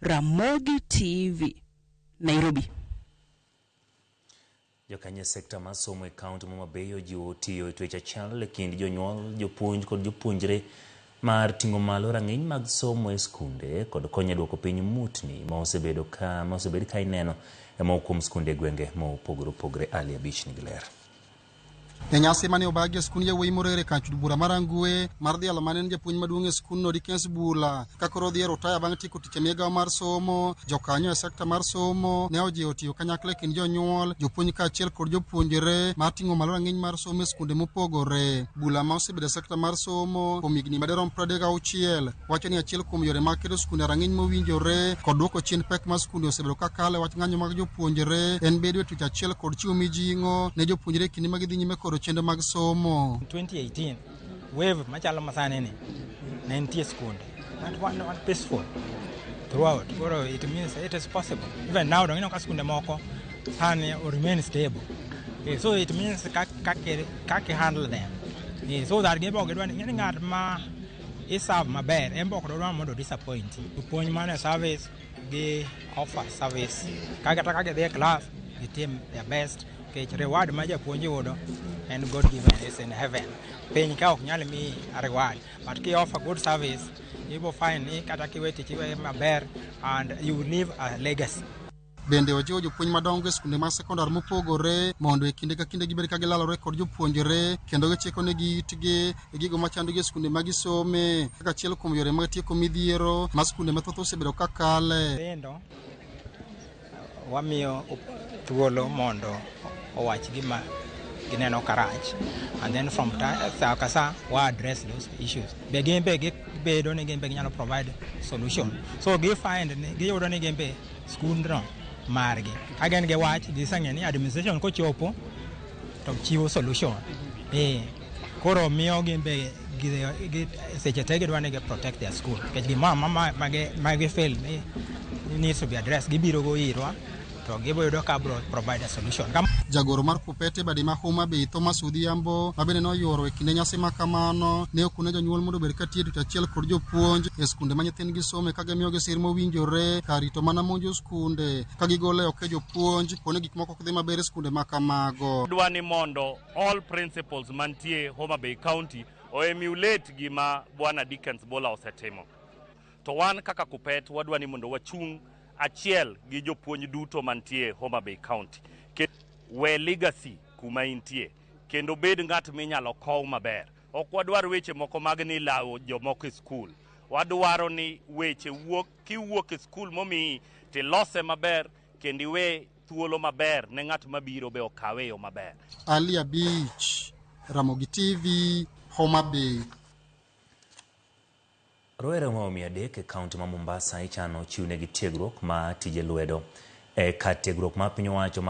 Ramogi TV, Nairobi. Jokanyo e sekta mar somo e kaunti ma Homa Bay ojiwo tiyo e twech achiel e kind jonyuol, jopuonj kod jopuonjre mar ting'o malo rang'iny mag somo e skunde kod konyo e duoko piny mutni ma osebedo ka ma osebed ka ineno e moko kuom skunde e gwenge mopogore opogore. Ali Abich nigi ler. E nyasi mane obagi e skund yawuoyi Morere kar od bura mar Rangwe mar dhialo mane en japuonj maduong' e skundno Dickens Bula ka koro odhi e rutaya bang' tieko tich e migawo mar somo. Jokanyo e sekta mar somo ne ojiwo tiyo kanyakla e kind jonyuol, jopuonj kaachiel kod jopuonjre mar ting'o malo rang'iny mar somo e skunde mopogore. Bula ma osebedo e sekta mar somo kuom higni madirom 36 wacho ni achiel kuom yore mag keto skunde e rang'iny mowinjore kod duoko chien pek ma skunde osebedo ka kale wach ng'anyo mag jopuonjre en bedo e tich achiel kod chiwo mijing'o ne jopuonjre e kinde ma gidhi nyime kod chenro mag somo. 2018 wave machalo masani ni ne nitie skunde but one peaceful throughout. Koro it means it is possible even now. Dong ineno ka skunde moko sani remain stable. So it means kaka handle them, so that gin be ok gidwa ni ng'at ma iserve maber en be ok dodwa mondo disappoint. Jopuonj mane service gi offer service kata ka gidhi e class, gitim their best, nikech reward ma japuonj yudo en God given, is in heaven. Piny ka ok nyal miyi reward, but ki offer good service, ibo find ni kata kiwe tich, iwe maber and you will leave a legacy. Bende ojiwo jopuonj madongo e skunde mag sekondar mopogore mondo e kinde ka kinde gibed ka gilalore kod jopuonjre kendo gichiko negi itgi e gigo machandogi e skunde ma gisome kaka achiel kuom yore mag tieko midhiero ma skunde mathoth osebedo ka kale. Nyithindo wamiyo thuolo mondo owach gima gineno karach, and then from sa ka sa wa address those issues. Be gin be gibedo ni gin be ginyalo provide solution, so gi find ni giyudo ni gin be skundno margi ka gin gi wach, giseng'e ni administration kochopo to chiwo solution. Koro miyo gin be seche te gidwa ni gi protect their school, nikech gimoro amora ma gi feel ni needs to be addressed, gibiro go irwa to gibo yudo ka bro provide a solution. Jagoro mar Kupete badi ma Homa Bay, Thomas Odhiambo, ma bende noyuoro e kinde nyasi ma kamano, ne okone jonyuol mondo obed ka tiyo e tich achiel kod jopuonj e skunde ma nyithindgi some ka gimiyogi sir mowinjore kar rito mana monjo skunde ka gigolo oko e jopuonj poni gik moko ok dhi maber e skunde ma kamago. Dwa ni mondo all principals mantie Homa Bay County o emulate gima Bwana Dickens Bola osetimo. To wan kaka Kupet wadwa ni mondo wachung' achiel gi jopuonj duto mantie Homa Bay County. We legacy kuma intie kendo bed ng'at minyalo kow maber. Ok wadwar weche moko mag ni lawo jomoko e skul. Wadwaro ni weche wuok kiwuok e skul momiyi tilose maber kendo iwe thuolo maber ne ng'at mabiro be okawe e yo maber. Ali Abich, Ramogi TV, Homa Bay. Rowere maromo 300 e kaunti ma Mombasa ichano chiwnegi tiegruok ma tije lwedo e kar tiegruok ma piny owacho.